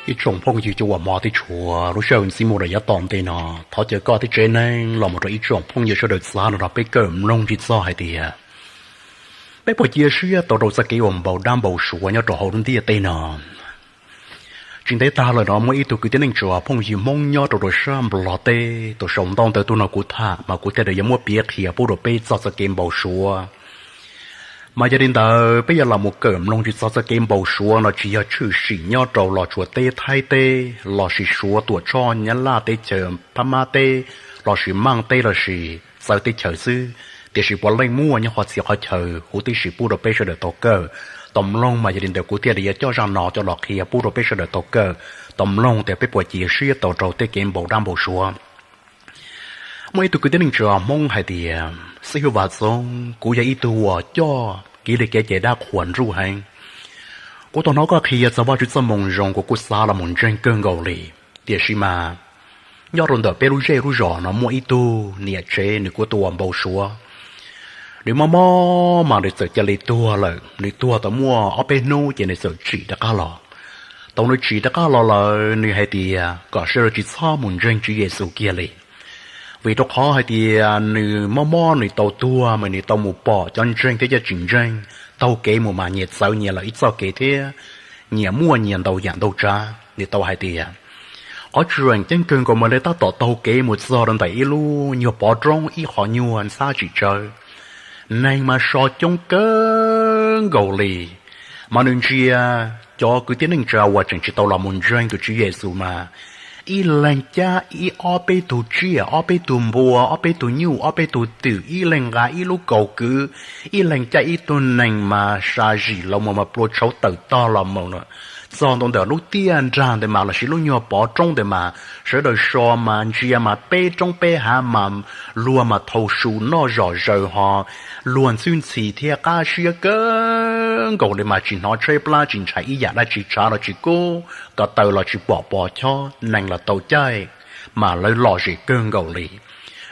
Ib tsoom phooj ywg cov uas hmov thiab tshua, lub sij hawm ntxiv mus rau yav tom ntej no, thov caw koj thiab tsev neeg los mus rau ib tsoom phooj ywg sawv daws txav no rau peb kawm mloog ntsis txog hais tias peb puas cia siab tau rau txoj kev uas npau dab npau suav nyob rau hauv lub ntiaj teb no. Tsis ntev tag lawm no muaj ib tug kwv tij neej tsa phooj ywg Hmoob nyob rau rau sab Nplog teb, tus saum ntau ntawv tuaj no kuv tham mas kuv thiaj li yuav muab piav qhia pub rau peb txog txoj kev npau suav. Mas yog li ntawd peb yuav los mus kawm mloog ntsis txog txoj kev npau suav no tsis yog tshwm sim nyob rau Los Tsuas teb, Thaib teb, lossis Suav, Tuam Tshoj, Nyab Laj teb chaws, Phab Mab teb, lossis Maaj teb lossis txawv teb chaws xwb, tiam sis puav leej muaj nyob qhov txhia qhov chaw huv tib si pub rau peb sawv daws tau kawm tau mloog. Mas yog li ntawd kuv thiaj li yuav coj zaj no coj los qhia pub rau peb sawv daws tau kawm tau mloog tias peb puas cia siab tau rau tej kev npau dab npau suav. Muaj ib tug kwv tij neej tsa Hmoob hais tias, xib hwb Vaj Txoob, kuv yog ib tug uas coj kev li kev cai dab qhuas nruj heev. Kuv tau hnov koj qhia txog Vajtswv txoj moo zoo kuv kuj xav los mus ntseeg kawg nkaus li, tiam sis mas nyob rau ntawm peb lub zej lub zos no muaj ib tug niam tsev nws kuj tuaj npau suav. Nws mob mob mas nws txawm cia li tuag lawm. Nws tuag tau muaj ob peb hnub ces nws txawm tsim rov qab los. Thaum nws tsim rov qab los lawm nws hais tias kom sawv daws tsis txhob mus ntseeg Tswv Yexus kiag li, vim rau qhov hais tias nws mob mob nws tau tuag mas nws tau mus pom cov ntseeg thiab cov tsis ntseeg taug kev mus mas nyias txawv nyias lawm ib txoj kev thiab nyias muaj nyias ntau yam ntau tsav. Nws tau hais tias qhov tseem ceeb kawg nkaus mas lawv tab tom taug kev mus txog rau ntawm ib lub nyuag pov roob ib qho nyuag ntxhab tsis tsawv. Neeg mas so coob kawg nkaus li, mas nws ntsia cov kwv tij neej tsa uas tseem tsis tau los mus ntseeg tus Tswv Yexus mas ib leeg cab ib ob peb tug tsiaj, ob peb tug npua, ob peb tug nyuj, ob peb tug twm, ib leeg nqa ib lub kaus kwv, ib leeg cab ib tug nees mas sa zim los mus mas plua tshauv tawm tog los mus. Txog ntua ntawm lub tiaj nrag ntawd mas lossis lub nyuag pov roob ntawd mas sawv daws so mas ntsia mas peb roob peb hav mas luag mas thau su noj zom zaws ho luag ntxhwb ntxhi thiab qab siab kawg nkaus li mas tsis hnov tshaib plab tsis ntshai ib yam dab tsi tshav los tsis kub, ko taw los tsis pom pos chob, nees los tau caij, mas lawv lom zem kawg nkaus li.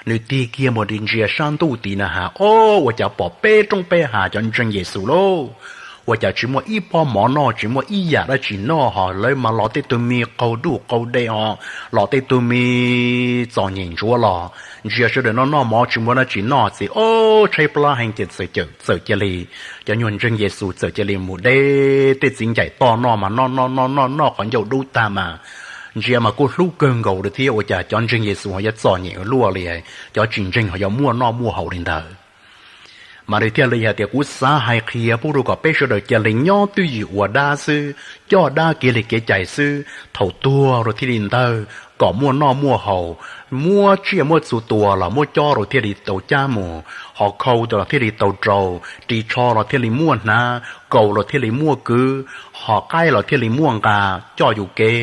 Nws tig kiag mus ntsia sab ntuj tid na has, o, ua cas pom peb roob peb hav cov ntseeg Yexus lauj, ua cas tsis muaj ib pob mov noj tsis muaj ib yam dab tsi noj ho lawv mas los tej tug me qaug duj qaug de ho los tej tug me txom nyem ntsuav los ntsia sawv daws noj noj mov tsis muaj dab tsi noj txiv, o, tshaib plab heev ces txawm cia li cov nyuag ntseeg Yexus txawm cia li mus de tej txiv ncaim toj noj mas noj noj noj noj noj qhov ncauj dub tag mas ntsia mas kuj hlub kawg nkaus li thiab ua cas cov ntseeg Yexus ho yuav txom nyem ua luaj li, cov tsis ntseeg ho yuav muaj noj muaj haus li ntawd. Mas nws thiaj li hais tias kuv xav hais qhia pub rau kom peb sawv daws cia li nyob twj ywm ua dab xwb, coj dab kev li kev cai xwb, thaum tuag rau thiaj li ntawg kom muaj noj muaj haus, muab tsiaj muab txhu tua los muab cob rau thiaj li tau cab mus, ho khau los thiaj li tau rau, ris tsho los thiaj li muaj hnav, kaus los thiaj li muaj kwv, ho qaib los thiaj li muaj nqa coj yus kev,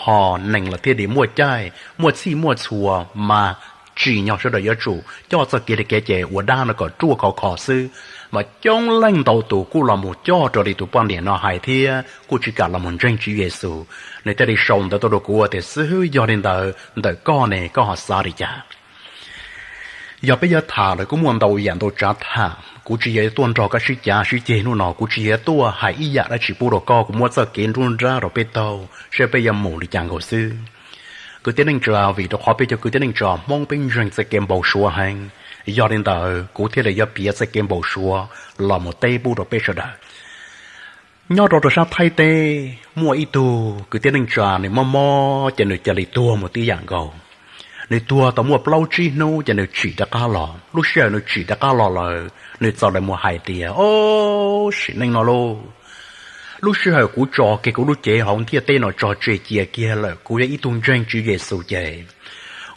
ho nees los thiaj li muaj caij, muaj txhij muaj txhua mas tsim nyog sawv daws yuav tsum coj txoj kev li kev cai ua dab no kom ruaj khov kho xwb. Mas coob leej ntau tus kuj los mus coj raws li tus poj niam no hais thiab kuj tsis kam los mus ntseeg Tswv Yexus. Nws thiaj li sau ntawv tuaj rau kuv tias xib hwb, yog li ntawd ntawm koj ne koj ho xav li cas? Yog peb yuav tham lawm kuj muaj ntau yam ntau tsav tham, kuv tsis yog tuaj nrog koj sib cav sib ceg hnub no, kuv tsis yog tuaj hais ib yam dab tsi pub rau koj, kuv muab txoj kev nruab nrab rau peb taug saib peb yuav mus li cas nkaus xwb. Kwv tij neej tsa, vim rau qhov peb cov kwv tij neej tsa Hmoob peb ntseeg txoj kev npau suav heev, yog li ntawd kuv thiaj li yuav piav txoj kev npau suav los mus teb pub rau peb sawv daws. Nyob rau rau sab Thaib teb muaj ib tug kwv tij neej tsa nws mob mob ces nws cia li tuag mus tib yam nkaus. Nws tuag tau muaj plaub tsib hnub ces nws tsim rov qab los. Lub sij hawm nws tsim rov qab los lawm nws txawm lam mus hais tias, o, sim neej no lauj, lub sij hawm kuv tso kiag kuv lub cev hauv ntiaj teb no tso tseg cia kiag lawm, kuv yog ib tug ntseeg Tswv Yexus ces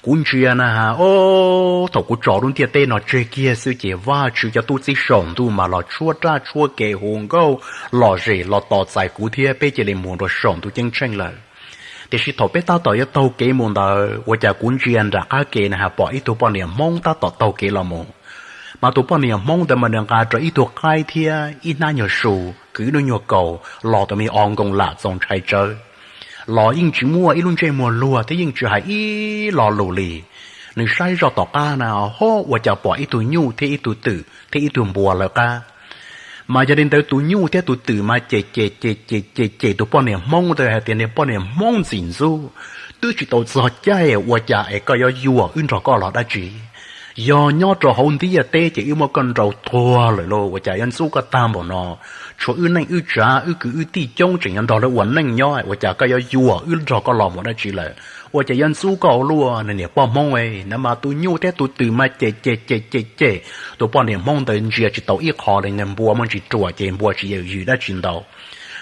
kuv ntsia na has, o, thaum kuv tso lub ntiaj teb no tseg kiag xwb ces Vajtswv cov tub txib saum ntuj mas los tshuab raj tshuab kev hu nkauj lom zem los tos txais kuv thiab peb cia li mus rau saum ntuj ceeb tsheej lawm. Tiam sis thaum peb tab tom yuav taug kev mus ntawd ua cas kuv ntsia nram qab ke na has pom ib tug poj niam Hmoob tab tom taug kev los mus. Mas tus poj niam Hmoob ntawd mas nws nqa rau ib tug qaib thiab ib hnab nyuag su, kwv ib lub nyuag kaus los tus me o nkoos lam txaus ntshai tsawv. Los yeej tsis muaj ib lub ntsej muag luag thiab yeej tsis hais ib lo lus li. Nws saib zoj tom qab na ho ua cas pom ib tug nyuj thiab ib tug twm thiab ib tug npua lawv qab. Mas yog li ntawd tus nyuj thiab tus twm mas cem cem cem cem cem cem tus poj niam Hmoob ntawd hais tias, niag poj niam Hmoob ntxim ntxub, twb tsis tau txog caij ua cas es koj yuav yuam wb nrog koj los dab tsi? Yog nyob rau hauv ntiaj teb ces wb muab koj nrau tuag lawm lauj, ua cas yuav ntxub koj tag npaum no? Tshuav wb neej wb tsav, wb kwv wb tij coob tseem yuav nrog lawv ua neej nyob, ua cas koj yuav yuam wb nrog koj los mus dab tsi lawm? Ua cas yuav ntxub koj ua luaj, niag poj Hmoob? Nov mas tus nyuj thiab tus twm mas cem cem cem cem cem tus poj niam Hmoob ntawd ntsia tsis tau ib qho li, niag npua muaj ntsis ruam ces npua tsis yws dab tsi ntau.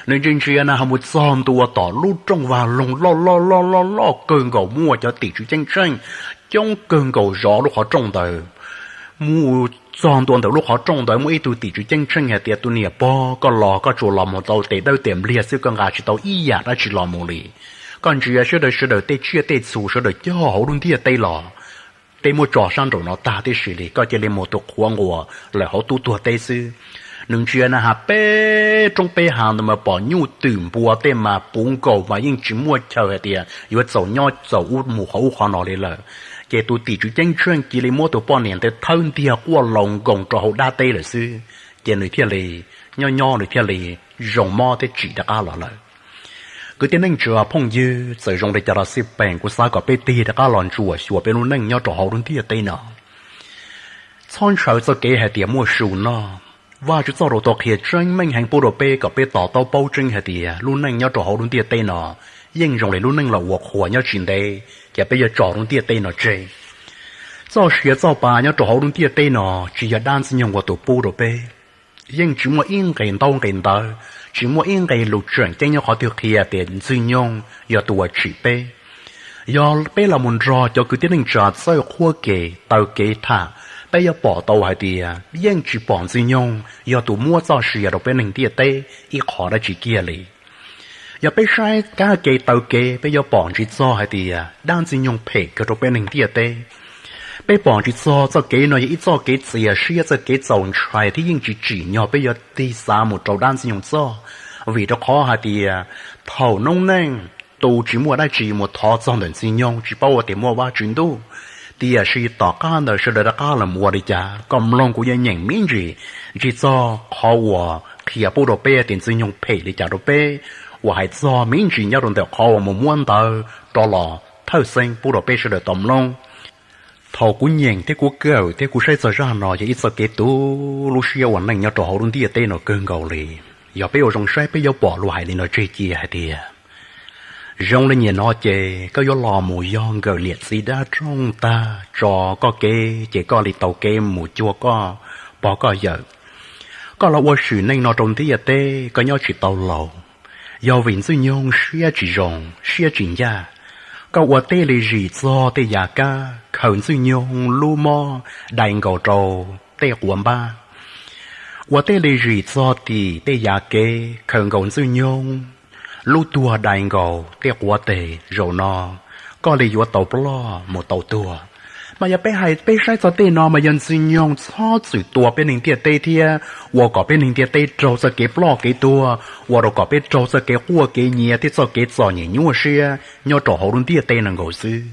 Nws ntsia ntsia na ho mus txog ntua tom lub rooj vag loog loj loj loj loj loj kawg nkaus, muaj cov tim tswv ceeb tsheej coob kawg nkaus zov lub qhov rooj ntawd. Mus txog ntua ntawm lub qhov rooj ntawd muaj ib tug tim tswv ceeb tsheej hais tias, tus niam pog, koj los koj tsuas los mus tau tes dawb tes npliag xwb, koj nqa tsis tau ib yam dab tsi los mus li. Koj ntsia sawv daws, sawv daws tej tsiaj tej txhu sawv daws cog hauv lub ntiaj teb los, tej muab tso sab nraum no tag tib si li, koj cia li mus tus qhuav nquas lawm hauv tub tuag teb xwb. Nws ntsia na has peb roob peb hav ntawd mas pom nyuj twm npua tej mas puv nkaus mas yeej tsis muaj chaw hais tias yuav txaus nyob txaus ub mus qhov ub qhov no li lawm. Ces tus tim tswv ceeb tsheej cia li muab tus poj niam ntawd thawb ntiag quaj laus nkoos rau hauv dab teb lawm xwb. Ces nws thiaj li nyob nyob nws thiaj li zoo mob thiab tsim rov qab los lawm. Kwv tij neej tsa phooj ywg, txawm zoo li cas los xij peem kuv xav kom peb tig rov qab los ntsuam xyuas peb lub neej nyob rau hauv lub ntiaj teb no. Txhob ntshaw txoj kev hais tias muaj su noj. Vajtswv txoj lus tau qhia tseeb meej heev pub rau peb kom peb to taub paub tseeb hais tias lub neej nyob rau hauv lub ntiaj teb no yeej zoo li lub neej los ua qhuas nyob tsis ntev ces peb yuav tso lub ntiaj teb no tseg. Txoj sia txoj pa nyob rau hauv lub ntiaj teb no tsis yog dab ntxwg nyoog ua tus pub rau peb. Yeej tsis muaj ib nqe ntaub nqe ntawv, tsis muaj ib nqe lus tseem ceeb nyob qhov twg qhia tias ntxwg nyoog yog tus uas tsim peb. Yog peb los mus nrog cov kwv tij neej tsa txawj qhuab kev taw kev tham, peb yuav pom tau hais tias yeej tsis pom ntxwg nyoog yog tus muab txoj sia rau peb neeg ntiaj teb ib qho dab tsi kiag li. Yog peb saib kab ke taw kev peb yuav pom ntsis txog hais tias dab ntxwg nyoog phem kawg rau peb neeg ntiaj teb. Peb pom ntsis txog txoj kev no yog ib txoj kev txias siab, txoj kev txaus ntshai thiab yeej tsis tsim nyog peb yuav tig xav mus rau dab ntxwg nyoog txoj, vim rau qhov hais tias thaum noob neej tus tsis muaj dab tsi mus thov txog ntawm ntxwg nyoog tsis paub ua tias muaj Vajtswv ntuj, tiam sis tom qab ntawd sawv daws rov qab los ua li cas koj mloog kuv yuav nyeem me ntsis ntsis txog qhov uas qhia pub rau peb tias ntxwg nyoog phem li cas rau peb, uas hais txog me ntsis nyob rau ntawm qhov uas mus muab ntawv rov los thawj xeeb pub rau peb sawv daws tau mloog. Thaum kuv nyeem thiab kuv kawm thiab kuv saib txog zaj no yog ib txoj kev tu lub siab ua neej nyob rau hauv lub ntiaj teb no kawg nkaus li. Yog peb ua zoo saib peb yuav pom luag hais li no tseg cia hais tias zoo li niaj no ces koj yuav los mus yog nkawm niam txiv dab roog tag tso koj kev ces koj li tau kev mus cuag koj pog koj yawm. Koj los ua sim neej no rau ntiaj teb koj nyob tsis tau laus, yog vim ntxwg nyoog siab tsis zoo siab tsis ncaj. Koj ua tej li zim txog tej yav kab khaws ntxwg nyoog lub mob dai nkaus rau tej quav npab, ua tej li zim txog tim tej yav kev khaws nkaus ntxwg nyoog lub tuag dai nkaus tej quav teg zaum no, koj li yuav tau ploj mus tau tuag. Mas yog peb hais peb saib txog tej no mas yog ntxwg nyoog txhob txwm tua peb neeg ntiaj teb thiab ua kom peb neeg ntiaj teb raug txoj kev ploj kev tuag, ua rau kom peb raug txoj kev quaj kev nyiav thiab txoj kev txom nyem nyuaj siab nyob rau hauv lub ntiaj teb no nkaus xwb.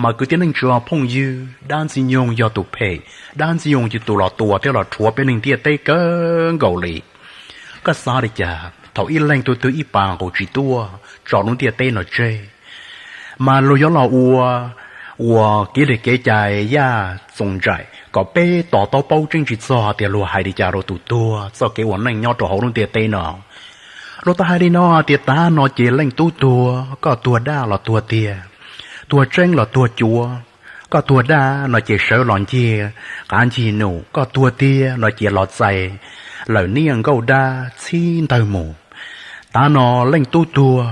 Mas kwv tij neej tsa phooj ywg, dab ntxwg nyoog yog tus phem, dab ntxwg nyoog yog tus los tua thiab los rhuav peb neeg ntiaj teb kawg nkaus li. Koj xav li cas thaum ib leeg tug twg ib pas nqus tsis tuaj tso lub ntiaj teb no tseg? Mas luag yuav los ua, ua kev li kev cai yaj txoos ntsaim kom peb to taub paub tseeb tsis txog tias luag hais li cas rau tus tuag, txoj kev ua neej nyob rau hauv lub ntiaj teb no. Luag tau hais li no tias tav no ces leej tub tuag, koj tuag daj los tuag tiag, tuag tseeb los tuag cuav. Koj tuag daj no ces sawv los ncig qav ncig num, koj tuag tiag no ces los txais lawm niaj nkauj dab txhib ntawg mus. Tav no leej tub tuag,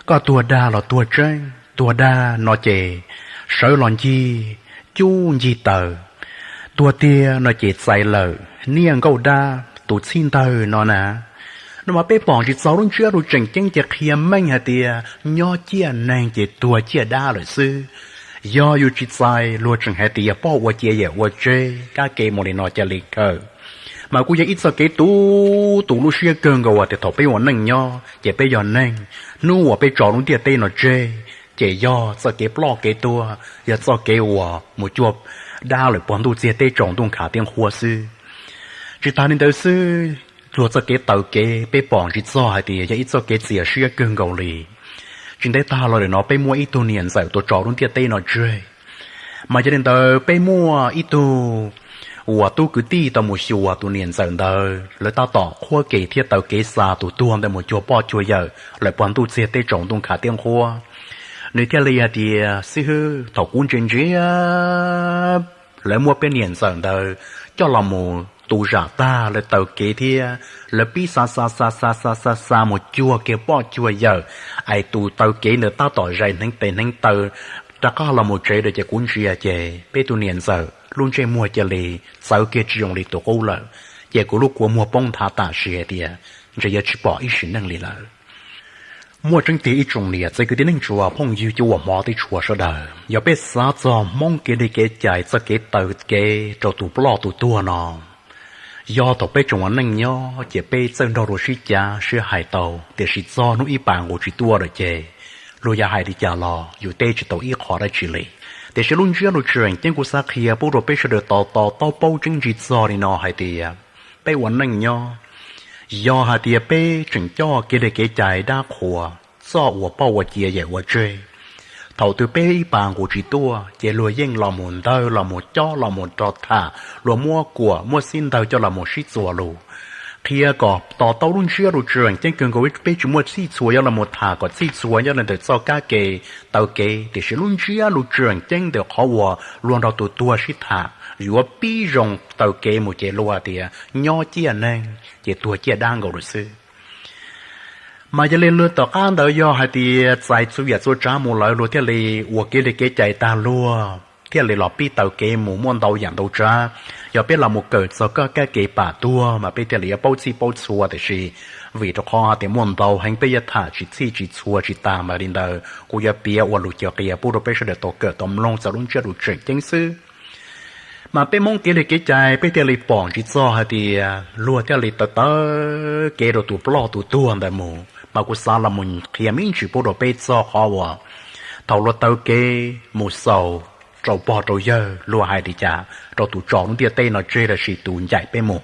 koj tuag dag los tuag tseeb, tuag dag no ces sawv los ncig cub ncig taws, tuag tiag no ces txais lawm niaj nkauj dab tus txhib ntawg no na. No mas peb pom tsis txog lub ntsiab lus tseem ceeb ces qhia meej hais tias nyob ciaj neeg ces tuag ciaj dab lawm xwb. Yog yus tsis txais luag tseem hais tias poj ua cia yawm ua tseg, kab ke mus li no cia li kawm. Mas kuj yog ib txoj kev tu, tu lub siab kawg nkaus tias thaum peb ua neej nyob ces peb yog neeg, hnub uas peb tso lub ntiaj teb no tseg ces yog txoj kev ploj kev tuag, yog txoj kev uas mus cuag dab lawm puag ntuj txiag teb tsaus ntuj nkhav tiab nqhuab xwb. Tsis tas li ntawd xwb, luag txoj kev taw kev peb pom ntsis txog hais tias yog ib txoj kev txias siab kawg nkaus li. Tsis ntev tag los lawm no peb muaj ib tug niam ntxawm tuaj tso lub ntiaj teb no tseg, mas yog li ntawd peb muaj ib tug uas tub kwv tij tau mus xyuas tus niam ntxawm ntawd, lawv tab tom qhuab kev thiab taw kev xa tus tuag ntawd mus cuag poj cuag yawm lawm puag ntuj txiag teb tsaus ntuj nkhav tiab nqhuab. Nws thiaj li hais tias, xib hwb, thaum kuv ntsia ntsia lawv muab peb niam ntxawm ntawd coj los mus tu zam tag, lawv taw kev thiab lawv pib xa xa xa xa xa xa xa mus cuag kiag poj cuag yawm, es tus taw kev ntawd tab tom zais hneev tes hneev taw rov qab los mus tsev lawm ces kuv ntsia ces peb tus niam ntxawm lub ntsej muag cia li txawv kiag tsis zoo li tus qub lawm. Ces kuv lub kua muag poob nthav tam sim hais tias ntshe yuav tsis pom ib sim neej li lawm. Muaj tseeb tiag ib tsoom niam txiv kwv tij neej tsa phooj ywg cov uas hmov thiab tshua sawv daws, yog peb xav txog Hmoob kev li kev cai txoj kev taw kev rau tus ploj tus tuag no, yog thaum peb tseem ua neej nyob ces peb txawj nrog luag sib cav sib hais tau, tiam sis txog hnub ib pas nqus tsis tuaj lawm ces luag yuav hais li cas los yus teb tsis tau ib qho dab tsi li. Tiam sis lub ntsiab lus tseem ceeb kuv xav qhia pub rau peb sawv daws to to taub paub tseeb ntsis txog li no hais tias peb ua neej nyob, yog hais tias peb tseem coj kev li kev cai dab qhuas txoj uas poj ua cia yawm ua tseg, thaum twg peb ib pas nqus tsis tuaj ces luag yeej los mus ntawg los mus cob los mus rau tham, luag muab kuam muab xib ntawg coj los mus sib txuas lus. Qhia kom to taub lub ntsiab lus tseem ceeb kawg nkaus, peb tsis muaj txhij txhua yuav los mus tham kom txhij txhua nyob li ntawm txoj kab ke taw kev, tiam sis lub ntsiab lus tseem ceeb ntawm qhov uas luag nrog tus tuag sib tham yuav pib zoo taw kev mus ces luag tias nyob ciaj neeg ces tuag ciaj dab nkaus lawm xwb. Mas yog li luag tom qab ntawd yog hais tias txais txhua yam txhua tsav mus lawm luag thiaj li ua kev li kev cai tag luag thiaj li los pib taw kev mus muaj ntau yam ntau tsav. Yog peb los mus kawm txog koj kab ke pam tuag mas peb thiaj li yuav paub txhij paub txhua, tiam sis vim rau qhov hais tias muaj ntau heev peb yuav tham tsis txhij tsis txhua tsis tas mas li ntawd kuv yuav piav ua lus cov qias pub rau peb sawv daws tau kawm tau mloog txog lub ntsiab lus tseem ceeb xwb. Mas peb Hmoob kev li kev cai peb thiaj li pom ntsis txog hais tias luag thiaj li taw taw kev rau tus ploj tus tuag ntawd mus. Mas kuv xav los mus qhia me ntsis pub rau peb txog qhov uas thaum luag taw kev mus xaus rau pog rau yawg luag hais li cas rau tus tso lub ntiaj teb no tseg los sis tus ncaim peb mus.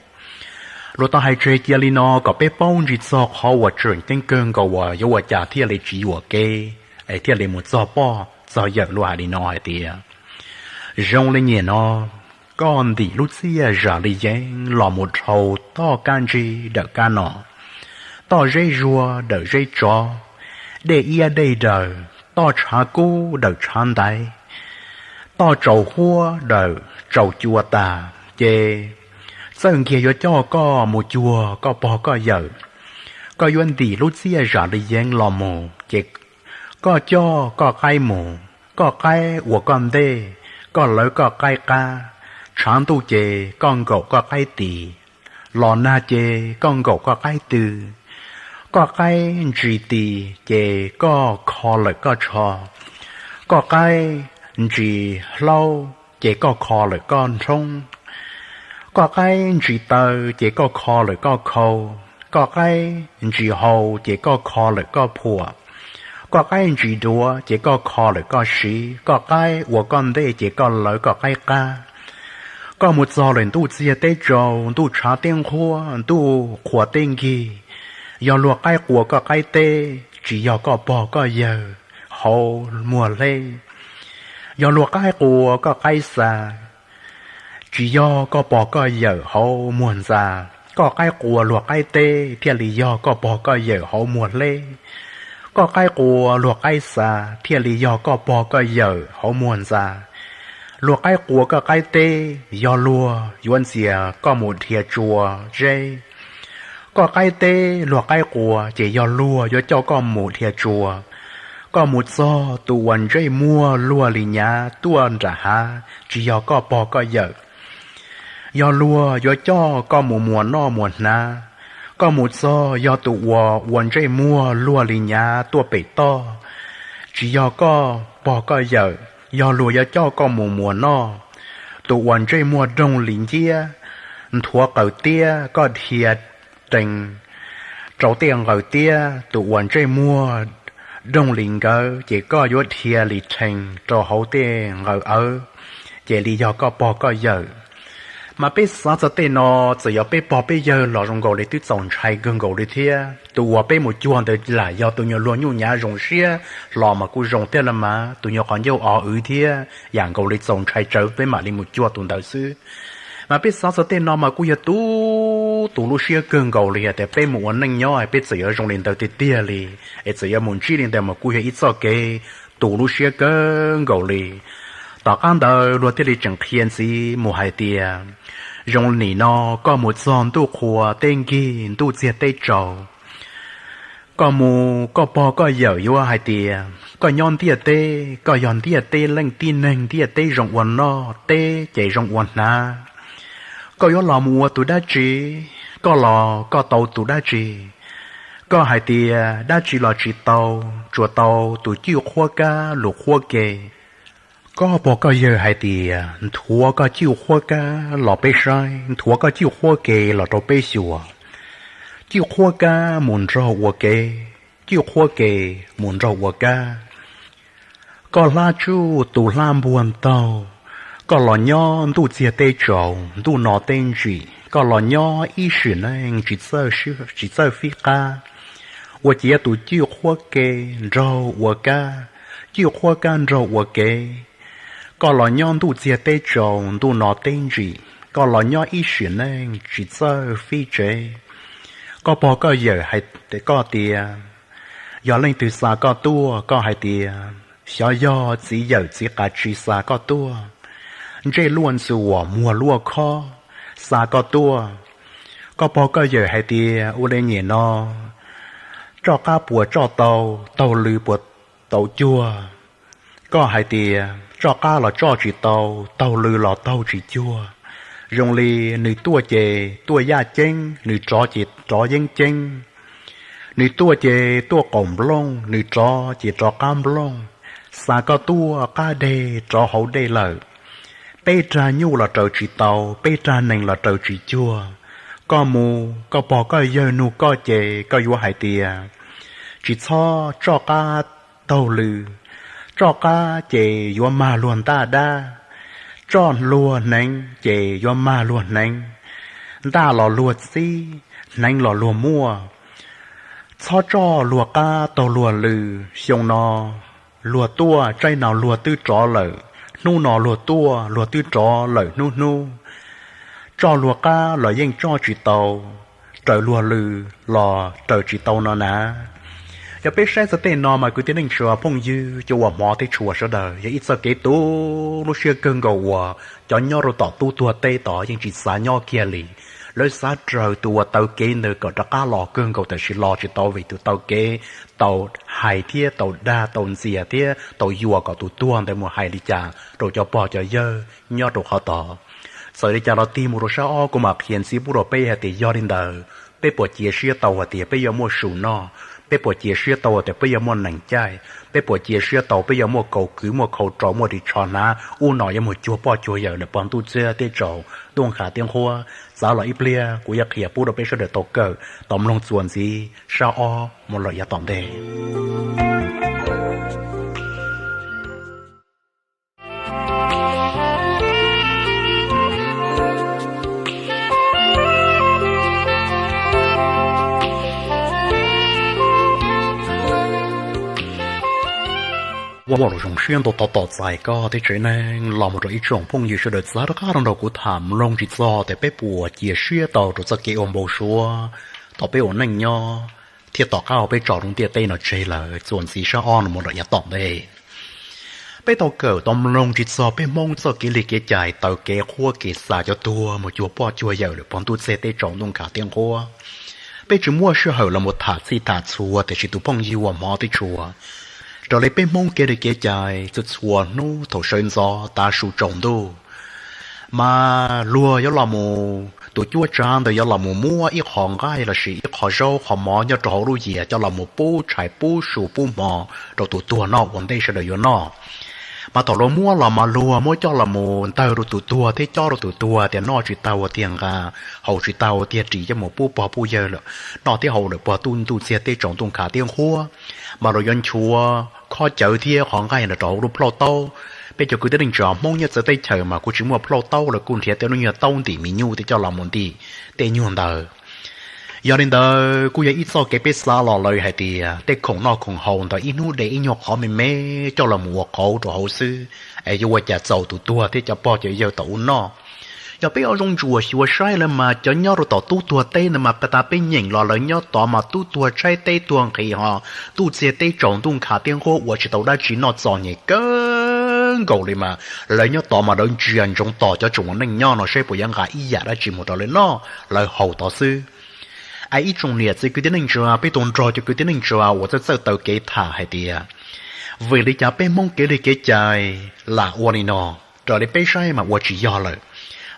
Luag tau hais tseg cia li no kom peb paub ntsis txog qhov uas tseem ceeb kawg nkaus uas yuav ua cas thiaj li tsis yuam kev es thiaj li mus txog poj txog yawm luag hais li no hais tias zoo li nyem no, koj ntim lub txiaj zam li yeeb los mus dhau toj kab ntsig dawm kab no, toj zeb zuag dawm zeb tsov, dej iab dej daws, toj tshav kub dawm tshav ntaiv, toj tsaus huab dawm tsaus cua tas, ces txawj nkiag yuav coj koj mus cuag koj pog koj yawm. Koj yuav ntim lub txiaj zam li yeeb los mus ces koj coj koj qaib mus, koj qaib ua koj ntej, koj lawv koj qaib qab. Tshav ntuj ces koj nkaum koj qaib tis, los nag ces koj nkaum koj qaib tw, koj qaib ntsis tis ces koj kho lawm koj tsho, koj qaib ntsis hlaub ces koj kho lawm koj nrhoob, koj qaib ntsis taw ces koj kho lawm koj khau, koj qaib ntsis hau ces koj kho lawm koj phuam, koj qaib ntsis duav ces koj kho lawm koj siv, koj qaib ua koj ntej ces koj lawv koj qaib qab. Koj mus txog lawm ntuj txiag teb tsaus, ntuj tshav teb nqhuab, ntuj qhua teb nkig, yog luag qaib qua koj qaib teb, tsis yog koj pog koj yawg hauv muag hleb. Yog luag qaib qua koj qaib xa, tsis yog koj pog koj yawm hauv muag ntxa. Koj qaib qua luag qaib teb thiaj li yog koj pog koj yawm hauv muag hleb. Koj qaib qua luag qaib xa thiaj li yog koj pog koj yawm hauv muag ntxa. Luag qaib qua koj qaib teb yog luag yuav ntxias koj mus dhia tsua zeb. Koj qaib teb luag qaib qua ces yog luag yuav coj koj mus dhia tsua. Koj mus txog tus uas ntsej muag luag li nyav tuaj nram hav tsis yog koj pog koj yawm, yog luag yuav coj koj mus muas noj muas hnav. Koj mus txog yog tus uas ua ntsej muag luag li nyav tuaj pem toj, tsis yog koj pog koj yawm, yog luag yuav coj koj mus muas noj. Tus uas ntsej muag doog li nciab, nthuav qaws tiab koj dhia rees rau tej nqaws tiab, tus uas ntsej muag doog li nkawd ces koj yuav dhia li rhees rau hauv tej nqaws awb, ces li yog koj pog koj yawm. Mas peb xav txog tej no, txawm yog peb pog peb yawg los zoo nkaus li twb txaus ntshai kawg nkaus li thiab. Tus uas peb mus cuag ntawd lam yog tus nyuag luag nyuj nyav zoo siab hlo mas kuj zoo thiab no mas, tus nyuag qhov ncauj o wv thiab yam nkaus li txaus ntshai tsawv peb mam li mus cuag tus ntawd xwb. Mas peb xav txog tej no mas kuj yog tu, tu lub siab kawg nkaus li hais tias peb mus ua neej nyob peb txawm yuav zoo li ntawd tiag tiag li, es txawm yuav mus ntsib li ntawd mas kuj yog ib txoj kev tu lub siab kawg nkaus li. Tom qab ntawd luag thiaj li tseem qhia ntxiv mus hais tias, zoo nim no koj mus txog ntuj qhua teb nkig ntuj txiag teb tsaus, koj mus koj pog koj yawm yuav hais tias koj nyob ntiaj teb, koj yog ntiaj teb leej tib neeg, ntiaj teb zoo ua noj, teb ces zoo ua hnav. Koj yuav los mus ua tus dab tsi? Koj los koj tau tus dab tsi? Koj hais tias dab tsi los tsis tau, tsuas tau tus cwj qhuab kab lus qhuab ke. Koj pog koj yawg hais tias nthuav koj cwj qhuab kab los peb saib, nthuav koj cwj qhuab ke los rau peb xyuas. Cwj qhuab kab mus nraug ua kev, cwj qhuab ke mus nraug ua kab. Koj hlab tsuj tus hlab npuag ntaug, koj los nyob ntuj txiag teb tsaus ntuj no teb ntsim, koj los nyob ib sim neej tsis txawj fib qab, ua ciav tus cwj qhuab ke nraug ua kab, cwj qhuab kab nraug ua kev. Koj los nyob ntuj txiag teb tsaus ntuj no teb ntsim, koj los nyob ib sim neej tsis txawj fib tsev. Koj pog koj yawm hais koj tias, yog leej twg xa koj tuaj, koj hais tias xyov yog txiv yawm txiv qas tsi xa koj tuaj, ntsej luaj ntxuam muag luaj khob xa koj tuaj. Koj pog koj yawm hais tias ua li nyem no, tsoj qab puas tsoj tau, taug lw puas tau cuag? Koj hais tias tsoj qab los tsoj tsis tau, taug lw los taug tsis cuag. Zoo li nws tuaj ces tuaj yaj ceeb, nws rov ces rov yeeb ceeb. Nws tuaj ces tuaj qaum nplooj, nws rov ces rov qab nplooj. Xa koj tuaj qab deg rov hauv dej lawm. Peb rag nyuj los raws tsis tau, peb rag nees los raws tsis cuag. Koj mus, koj pog koj yawg nug koj ces koj yuav hais tias, tsis txhob tsoj qab taug lw. Tsoj qab ces yuav mag luag ntaj dab, tsoj luag hneev ces yuav mag luag hneev. Ntaj los luag txib, hneev los luag muaj. Txhob tsoj luag qab taug luag lw. Xyoo no luag tuaj, tsaib no luag twb rov lawm, hnub no luag tuaj, luag twb rov lawm hnub hnub. Tsoj luag qab los yeej tsoj tsis tau, raws luag lw los raws tsis tau no na. Yog peb saib txog tej no mas kwv tij neej tsa phooj ywg cov uas hmov thiab tshua sawv daws, yog ib txoj kev tu lub siab kawg nkaus uas cov nyob rau tom tub tuag teb tod yeej tsis xav nyob kiag li. Lawv xav raws tus uas taw kev ntawd kom rov qab los kawg nkaus tab sis los tsis tau vim tus taw kev tau hais thiab tau dag tau ntxias thiab tau yuam kom tus tuag ntawd mus hais li cas rau cov pog cov yawg nyob rau qhov tod. Txawm li cas los tig mus rau sab ob kuv mam qhia ntxiv pub rau peb hais tias yog li ntawd peb puas cia siab tau hais tias peb yuav muaj su noj, peb puas cia siab tau hais tias peb yuav muaj nees caij, peb puas cia siab tau peb yuav muaj kaus kwv muaj khau rau muaj ris tsho hnav ub no yuav mus cuag poj cuag yawm lawm pog ntuj txiag teb tsaus ntuj nkhav teb nqhuab. Txav los ib pliag kuv yuav qhia pub rau peb sawv daws tau kawm tau mloog txuas ntxiv sab ob mus lawm yav tom ntej. Ua los zoo siab ntau tau tom txais koj thiab tsev neeg los mus rau ib tsoom phooj ywg sawv daws txav rov qab rau nrog kuv tham mloog tsis txog tias peb puas cia siab tau rau txoj kev ua npau suav thaum peb ua neej nyob thiab tom qab uas peb tso lub ntiaj teb no tseg lawm txuas ntxiv sab ob no mus lawm yav tom ntej. Peb tau kawm tau mloog tsis txog peb Hmoob txoj kev li kev cai taw kev qhuab kev xa cov tuag mus cuag poj cuag yawm lawm pog ntuj txiag teb tsaus ntuj nkhav teb nqhuab. Peb tsis muaj sij hawm los mus tham txhij tham txhua tiam sis tus phooj ywg uas hmov thiab tshua, raws li peb Hmoob kev li kev cai txhua txhua hnub thaum sawv ntxov tav su tsaus ntuj mas luag yuav los mus, tus cuab tsav ntawd yuav los mus muab ib qho nqaij lossis ib qho zaub qho mov nyob rau hauv lub yias coj los mus pub tshais pub su pub hmo rau tus tuag noj ua ntej sawv daws yuav noj. Mas thaum luag muab los mas luag muab coj los mus ntawg rau tus tuag thiab cob rau tus tuag tias noj tsis tau ua tiag nqa, haus tsis tau ua tiag ris coj mus pub pog pub yawg lawm, noj thiab haus lawm pog ntuj txiag teb tsaus ntuj nkhav teb nqhuab. Mas luag yuav nchuav khob cawv thiab qhov nqaij no rau hauv lub plhaub taub, Peb cov kwv tij neej tsa Hmoob nyob txawv teb chaws mas kuj tsis muaj plhaub taub, lawv kuj nrhiav tej lub nyuag taub ntim me nyuj tej coj los mus ntim tej nyuag ntawd. Yog li ntawd kuj yog ib txoj kev peb xav los lawm hais tias tej khoom noj khoom haus ntawd ib hnub de ib nyuag qhov me me coj los mus ua qauv rau hauv xwb, es yuav ua cas txaus tus tuag thiab cov pog cov yawg tau ua noj. Yog peb ua zoo ntsuam xyuas saib lawm mas cov nyob rau tom tub tuag teb ntawd mas tas peb nyeem los lawv nyob tod mas tub tuag tshaib teb tuag nqhis ho ntuj txiag teb tsaus ntuj nkhav tiab nquab ua tsis tau dab tsi noj txom nyem kawg nkaus li mas lawv nyob tod mas lawv ntsia ntsoov tos cov tsoom neej nyob no saib puas yuav nqa ib yam dab tsi mus rau lawv noj lawv haus tod xwb. Es ib tsoom niam txiv kwv tij neej tsa, peb tau nrog cov kwv tij neej tsa uas txawj txawj taw kev tham hais tias vim li cas peb Hmoob kev li kev cai lam ua li no, raws li peb saib mas ua tsis yog lawm.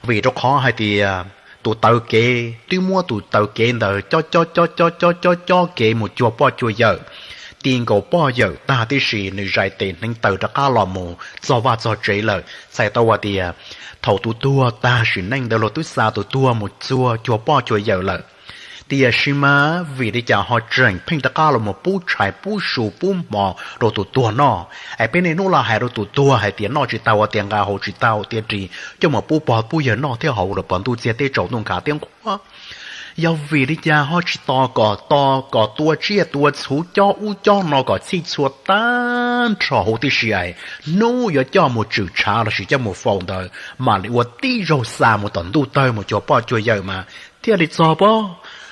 Vim rau qhov hais tias tus taw kev twb muab tus taw kev ntawd cob cob cob cob cob cob cob kev mus cuag poj cuag yawm, ti nkaus poj yawm tag tib si nws zais tes hneev taw rov qab los mus txog vaj txog tsev lawm. Txhais tau hais tias thaum tus tuag tag sim neej ntawd luag twb xa tus tuag mus txuag cuag poj cuag yawm lawm. Tiam sis mas vim li cas ho tseem pheej rov qab los mus pub tshais pub su pub hmo rau tus tuag noj? Es peb niaj hnub los hais rau tus tuag hais tias noj tsis tau tias nqa, haus tsis tau tias ris, coj mus pub pog pub yawg noj thiab haus lawm pog ntuj txiag teb tsaus ntuj nkhav tiab nquab. Yog vim li cas ho tsis tos kom tos kom tua tsiaj tua txhu cob ub cob no kom txhij txhua tag nrho huv tib si es hnub yuav coj mus tswm tshav lossis coj mus faus ntawd mam li ua tib zaug xa mus tom ntuj tawg mus cuag poj cuag yawm mas thiaj li txog pob?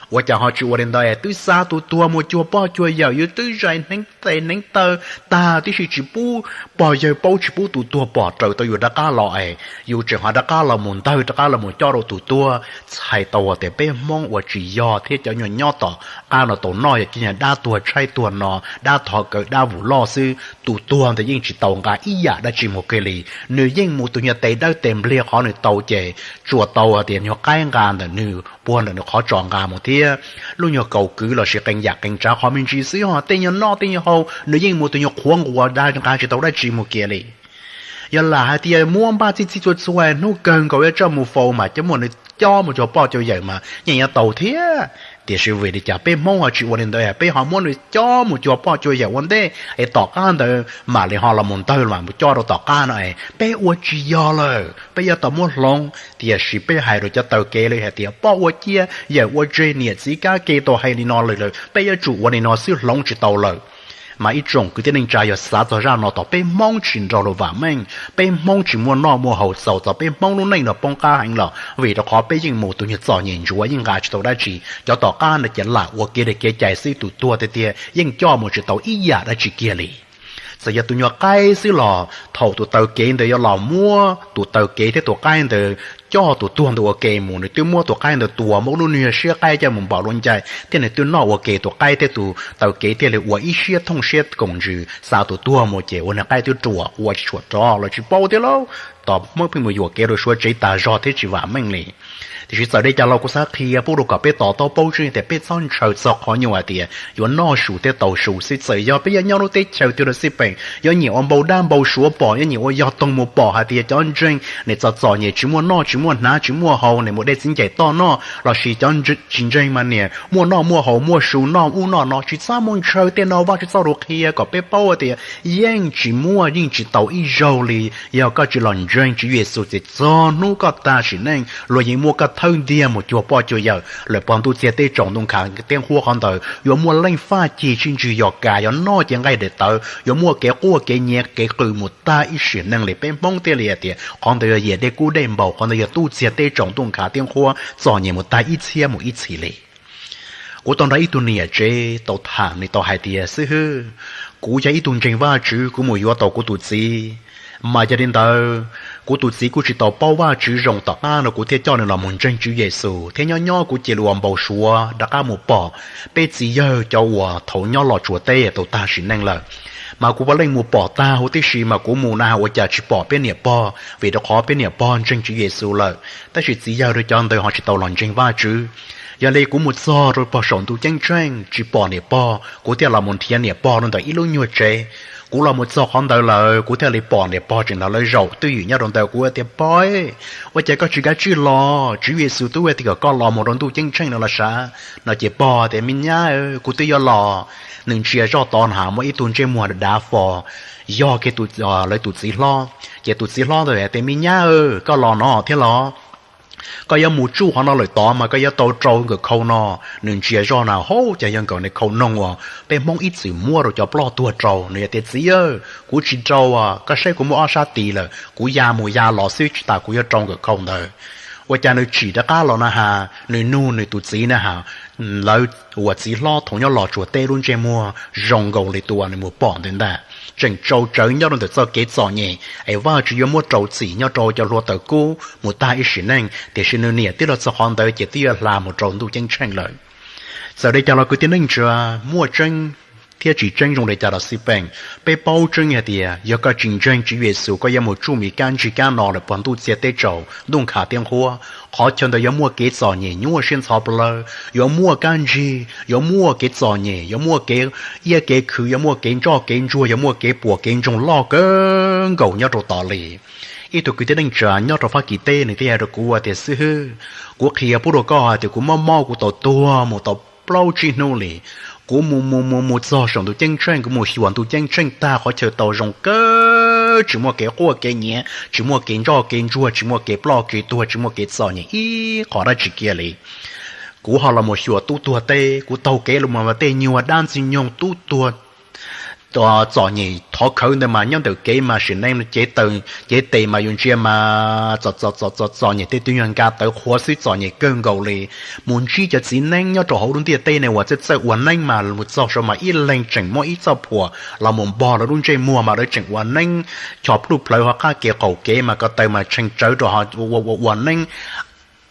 Ua cas ho tsis ua li ntawd es twb xa tus tuag mus cuag poj cuag yawm, yus twb zais hneev tes hneev taw tag tib si tsis pub pog yawg paub tsis pub tus tuag pom raws tau yus rov qab los es yus tseem ho rov qab los mus ntawg rov qab los mus cob rau tus tuag. Txhais tau tias peb Hmoob ua tsis yog thiab cov nyuag nyob tom qab no tau noj yog cia dab tuag tshaib tuag no, dab thov kaw dab vus loj xwb. Tus tuag ntawd yeej tsis tau nqa ib yam dab tsi mus kiag li. Nws yeej mus tus nyuag tes dawb tes nplig qhov nws tau ces tsuas tau tias nyuag qaib nqa ntawm nws puag ntawm nws qhov tso nqa mus thiab lub nyuag kaus kwv lossis qee yam qee tsav qhov me ntsis xwb, ho tej nyuag noj tej nyuag haus nws yeej mus tus nyuag qhuav nquas da nqa tsis tau dab tsi mus kiag li. Yog lam hais tias muab npaj txhij txhij txhua txhua hnub kawg nkaus yuav coj mus faus mas coj muab nws cob mus cuag poj cuag yawm mas yeej yuav tau thiab. Tiam sis vim li cas peb Hmoob ho tsis ua li ntawd, peb ho muab nws cob mus cuag poj cuag yawm ua ntej es tom qab ntawd mam li ho los mus ntawg mam mus cob rau tom qab no es peb ua tsis yog lawm, peb yuav tau muab hloov. Tiam sis peb hais rau cov taw kev li hais tias poj ua ciaj yawm ua tseg, niam txiv kab ke tau hais li no lawm, peb yuav tsum ua li no xwb, hloov tsis tau lawm. Mas ib tsoom kwv tij neej tsa, yog xav txog zaj no thaum peb Hmoob tsis nrog luag vam meej, peb Hmoob tsis muaj noj muaj haus, txaus txog peb Hmoob lub neej no poob qab heev los vim rau qhov peb yeej mus tus nyuag txom nyem ntsuav yeej nqa tsis tau dab tsi, cov tom qab no ces lam ua kev li kev cai xwb, tus tuag tiag tiag yeej coj mus tsis tau ib yam dab tsi kiag li. Txawm yog tus nyuag qaib xwb los thaum tus taw kev ntawd yuav los muab tus taw kev thiab tus qaib ntawd coj tus tuag ntawd ua ke mus, nws twb muab tus qaib ntawd tua muab lub niag siab qaib coj mus npaum lub ncai thiab nws twb noj ua ke tus qaib thiab tus taw kev thiaj li ua ib siab thooj siab koom ntsws xa tus tuag mus ces ua niag qaib twb ruam ua tsis tshua rov los tsis paub thiab lauj. Tos Hmoob pheej mus yuam kev rau suav tsev tas zog thiab tsis vam meej li. Tiam sis txawm li cas los kuv xav qhia pub rau kom peb to taub paub tseeb tias peb txhob ntshaw txog qhov nyuaj hais tias yuav noj su thiab tau su xwb. Txawm yog peb yuav nyob lub teb chaws twg los xij peem, yuav nyiam ua npau dab npau suav pom, yuav nyiam ua yog toog mus pom hais tias cov ntseeg nim txom txom nyem tsis muaj noj tsis muaj hnav tsis muaj haus, nim mus dej txiv ncaim toj noj, lossis cov tsis ntseeg mas nim muaj noj muaj haus muaj su noj ub noj no, tsis txhob mus ntshaw tej no. Vaj Tswv txoj lus qhia kom peb paub tias yeej tsis muaj yeej tsis tau ib zaug li. Yog koj tsis los ntseeg Tswv Yexus ces txog hnub koj tag sim neej luag yeej muab koj thawb ntiag mus cuag poj cuag yawm lawm pog ntuj txiag teb tsaus ntuj nkhav tiab nquab. Qhov ntawd yuav muaj leej faj cig sib ntsig yos kas, yuav noj ces nqaij daim tawv, yuav muaj kev quaj kev nyiav kev qw mus tag ib sim neej li. Peb Hmoob thiaj li hais tias qhov ntawd yog yam dej kub dej npaum, qhov ntawd yog ntuj txiag teb tsaus ntuj nkhav tiab nquab txom nyem mus tag ib txhiab mus ib txhis li. Kuv tau nrog ib tug niam tsev tau tham, nws tau hais tias, xib hwb, kuv yog ib tug ntseeg Vaj Tswv, kuv mus yuav tau kuv tus txiv, mas yog li ntawd kuv tus txiv kuj tsis tau paub Vaj Tswv zoo, tom qab no kuv thiaj coj nws los mus ntseeg Tswv Yexus thiab nyob nyob kuv cia li ua npau suav rov qab mus pom peb txiv yawg cov uas thaum nyob Los Tsuas teb tau tag sim neej lawm. Mas kuv puav leej mus pom tag huv tib si, mas kuv mus na ua cas tsis pom peb niam pog, vim rau qhov peb niam pog ntseeg Tswv Yexus lawm, tab sis txiv yawg rau cov ntawd ho tsis tau los ntseeg Vaj Tswv. Yog li kuv mus txog rau pog saum ntuj ceeb tsheej tsis pom niam pog, kuv thiaj los mus nrhiav niam pog rau ntawm ib lub nyuag tsev. Kuv los mus txog qhov ntawd lawm kuv thiaj li pom niam pog tseem nrog lawv zaum twj ywm nyob rau ntawd. Kuv tias, Pog, ua cas koj tsis kav tsij los? Tswv Yexus twb hais tias kom koj los mus rau ntuj ceeb tsheej no los sav. No ces pog tias, Me nyab, kuv twb yuav los. Nws ntsia zoj tod na muaj ib tug ntsej muag dav fo, yog kiag lawv tus txiv hlob. Ces tus txiv hlob ntawd tias, Me nyab, koj los no thiab los? Koj yuav mus tsuj qhov no lawm tod mas koj yuav tau rau nkawm khau no. Nws ntsia zoj na, hauv cas yog nkawm niag khau noog uas peb Hmoob ib txwm muab rau cov ploj tuag rau. Nws tias, Txiv, kuv tsis rau, koj saib kuv muaj ob sab tis lawm, kuv ya mus ya los xwb tsis tas kuv yuav rau nkawm khau ntawd. Ua cas nws tsim rov qab los na has, nws nug nws tus txiv na has, lawv uas txiv hlob thaum nyob Los Tsuas teb lub ntsej muag zoo nkaus li tus uas nws mus pom ntawd ntag. Tseem tsau tsawv nyob rau ntawm txoj kev txom nyem es Vajtswv yuav muab rau txim nyob rau cov hluav taws kub mus tag ib sim neej, tiam sis nws niam twb los txog qhov ntawd ces twb yuav hla mus rau ntuj ceeb tsheej lawm. Txawm li cas los kwv tij neej tsa, muaj tseeb thiab tsis tseeb zoo li cas los xij peem, peb paub tseeb hais tias yog koj tsis ntseeg Tswv Yexus koj yuav mus tsuj mi kab ntsig kab no lawm pog ntuj txiag teb tsaus ntuj nkhav tiab nqhuab. Qhov chaw ntawd yuav muaj kev txom nyem nyuaj siab ntxhov plaws, yuav muaj kab ntsig, yuav muaj kev txom nyem, yuav muaj kev iab kev khwv, yuav muaj kev ntsoj kev ntsuag, yuav muaj kev puas kev ntsoog loj kawg nkaus nyob rau tod li. Ib tug kwv tij neej tsa nyob rau Fab Kis teb nws thiaj hais rau kuv tias, Xib hwb, kuv qhia pub rau koj hais tias kuv mob mob kuv tau tuag mus tau plaub tsib hnub li. Kuv mus mus mus mus txog saum ntuj ceeb tsheej, kuv mus xyuas ntuj ceeb tsheej tag qhov chaw tau zoo kawg, tsis muaj kev quaj kev nyiav, tsis muaj kev ntsoj kev ntsuag, tsis muaj kev ploj kev tuag, tsis muaj kev txom nyem ib qho dab tsi kiag li. Kuv ho los mus xyuas tub tuag teb, kuv taug kev los mus tej nyuag dab ntxwg nyoog tub tuag txom nyem thov khawv ntawd mas nyob ntawm kev mas sim neej cev tes mas yus ntsia mas txom txom txom nyem tej tug nyuag nka tawv qhuav xwb, txom nyem kawg nkaus li. Mus ntsib cov txiv neeb nyob rau hauv lub ntiaj teb ne uas txawj txawj ua neeb mas mus txog saud mas ib leeg tseem muaj ib txoj phuam los mus npog lawv lub ntsej muag mas lawv tseem ua neeb, chos plhuj plhawv hauv qab kev qaum kev mas ko taw mas tshee tsawv rau ua ua neeb.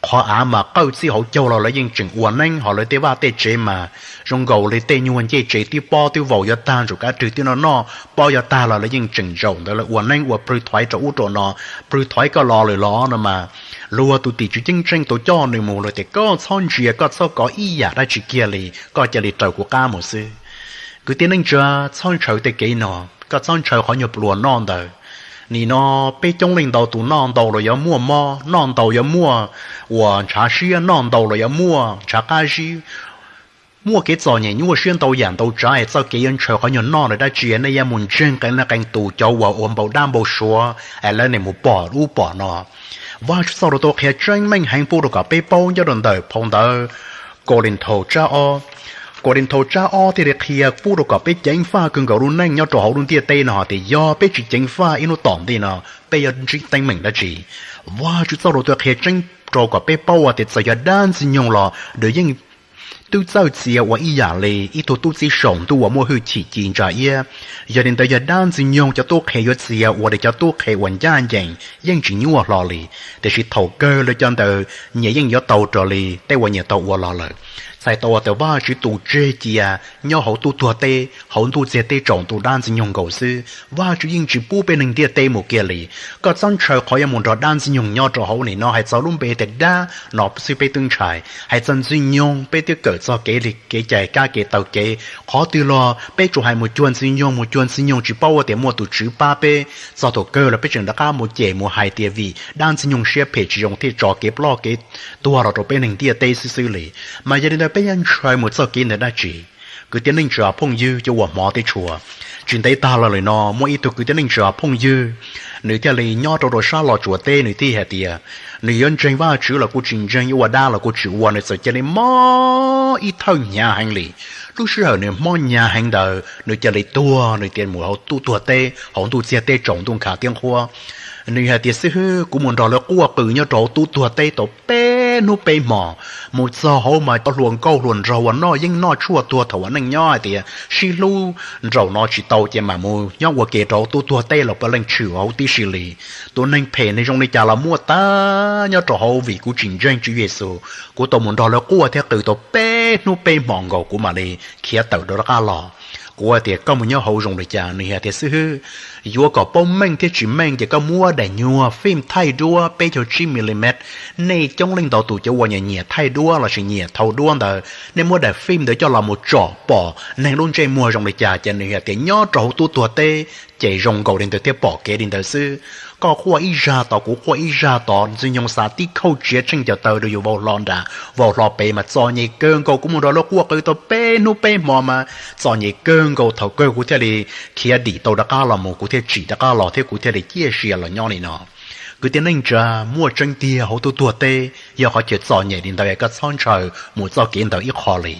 Qhov av mas qawj txij hauv caug los lawv yeej tseem ua neeb, ho lawv tej vaj tej tsev mas zoo nkaus li tej nyuag ncej tsev twb pob twb vaus yuav tag, ntsuj kab rwg twb noj noj pob yuav tag los lawv yeej tseem zaum ntawd lawv ua neeb ua plhws thaiv rau ub rau no. Plhws thaiv koj los lawm los no mas luag tus tim tswv ceeb tsheej tau coj nws mus lawm tias, Koj txhob ntsia, koj txhob kov ib yam dab tsi kiag li, koj cia li raws kuv qab mus xwb. Kwv tij neej tsa, txhob ntshaw tej kev no, koj txhob ntshaw qhov nyuag pluas noj ntawd. Nim no peb coob leej ntau tus noj ntau los yuav muaj mob, noj ntau yuav muaj uas ntshav siab, noj ntau los yuav muaj ntshav qab zib, muaj kev txom nyem nyuaj siab ntau yam ntau tsav es txoj kev yuav ntshaw qhov nyuag noj ntawd dab tsi. Nej yuav mus ntseeg qee leej qee tus cov uas ua npau dab npau suav es lawv nim mus pom ub pom no. Vajtswv txoj lus tau qhia tseeb meej heev pub rau kom peb paub nyob rau ntawm phau ntawv Kaus Lim Thaus tsab ob. Kaus Lim Thaus tsab ob thiaj li qhia pub rau kom peb ceev faj kawg nkaus lub neej nyob rau hauv lub ntiaj teb no hais tias yog peb tsis ceev faj ib hnub tom ntej no peb yuav ntsib teeb meem dab tsi. Vajtswv txoj lus tau qhia tseeb rau kom peb paub hais tias txawm yog dab ntxwg nyoog los nws yeej twb txawj txia ua ib yam li ib tug tub txib saum ntuj uas muaj hwj chim ci ntsa iab. Yog li ntawd yog dab ntxwg nyoog cov tub qhe yuav txia ua li cov tub qhe uas ncaj ncees yeej tsis nyuaj hlo li, tiam sis thaum kawg lawv cov ntawd nyias yeej yuav tau raws li tej uas nyias tau ua los lawm. Txhais tau tias Vajtswv tus tseg cia nyob hauv tub tuag teb, hauv ntuj txiag teb tsaus ntuj dab ntxwg nyoog nkaus xwb, Vajtswv yeej tsis pub peb neeg ntiaj teb mus kiag li. Koj txhob ntshaw qhov yuav mus nrog dab ntxwg nyoog nyob rau hauv nim no. Hais txog lub npe tias dab no xwb peb twb ntshai, hais txog ntxwg nyoog peb twb kawm txog kev li kev cai kab kev taw kev. Qhov twg los peb tsuas hais mus cuag ntxwg nyoog, mus cuag ntxwg nyoog, tsis paub tias muaj tus Tswv pab peb. Txog thaum kawg los peb tseem rov qab mus cem mus hais tias vim dab ntxwg nyoog siab phem tsis zoo thiaj tso kev ploj kev tuag los rau peb neeg ntiaj teb xwb xwb li. Mas yog li ntawd peb yuav ntshaw mus txoj kev ntawd dab tsi? Kwv tij neej tsa phooj ywg cov uas hmov thiab tshua, tsis ntev tag los lawm no muaj ib tug kwv tij neej tsa phooj ywg, nws thiaj li nyob rau rau sab Los Tsuas teb, nws thiaj hais tias nws yuav ntseeg Vajtswv los kuj tsis ntseeg, yuav ua dab los kuj tsis ua, nws txawm cia li mob ib thawj hnyav heev li. Lub sij hawm nws mob hnyav heev ntawd nws cia li tuag, nws cia li mus hauv tub tuag teb hauv ntuj txiag teb tsaus ntuj nkhav tiab nqhuab. Nws hais tias, Xib hwb, kuv mus nrog lawv quaj qw nyob rau hauv tub tuag teb tau peb hnub peb hmo, mus txog hauv mas cov hluas nkauj hluas nraug uas noj yeeb noj tshuaj tuag thaum ua neej nyob hais tias sib hlub nraum no tsis tau ces mam mus nyob ua ke rau hauv tub tuag teb los puav leej tshwm hauv tib si li. Tus neeg phem neeg zoo li cas los muaj tag nyob rau hauv, vim kuv tsis ntseeg Tswv Yexus, kuv tau mus nrog lawv quaj thiab qw tau peb hnub peb hmo nkaus kuv mam li khiav tawm rov qab los. Kuv tias koj mus nyob hauv zoo li cas? Nws hais tias xib hwb, yuav kom paub meej thiab tsis meej ces koj muab daim nyuag fim thaij duab peb caug tsib milimev. Nej coob leej ntau tus cov uas nyiam nyiam thaij duab lossis nyiam thau duab ntawd, nej muab daim fim ntawd coj los mus tsom pom neeg lub ntsej muag zoo li cas. Ces nws hais tias nyob rau hauv tub tuag teb ces zoo nkaus li ntawd thiab pom kev li ntawd xwb. Koj quaj ib zag tod kuv quaj ib zag tod, Ntxwg Nyoog xa tib khauj tsiav tsheej cov taw rau yus vau hlo nram vau hlo pem mas txom nyem kawg nkaus. Kuv mus nrog lawv quaj qw tau peb hnub peb hmo mas txom nyem kawg nkaus. Thaum kawg kuv thiaj li khiav dim tau rov qab los mus, kuv thiaj tsim rov qab los thiab kuv thiaj li ciaj sia los nyob li no. Kwv tij neej tsa, muaj tseeb tiag hauv tub tuag teb yog qhov chaw txom nyem li ntawd, koj txhob ntshaw mus txoj kev ntawd ib qho li.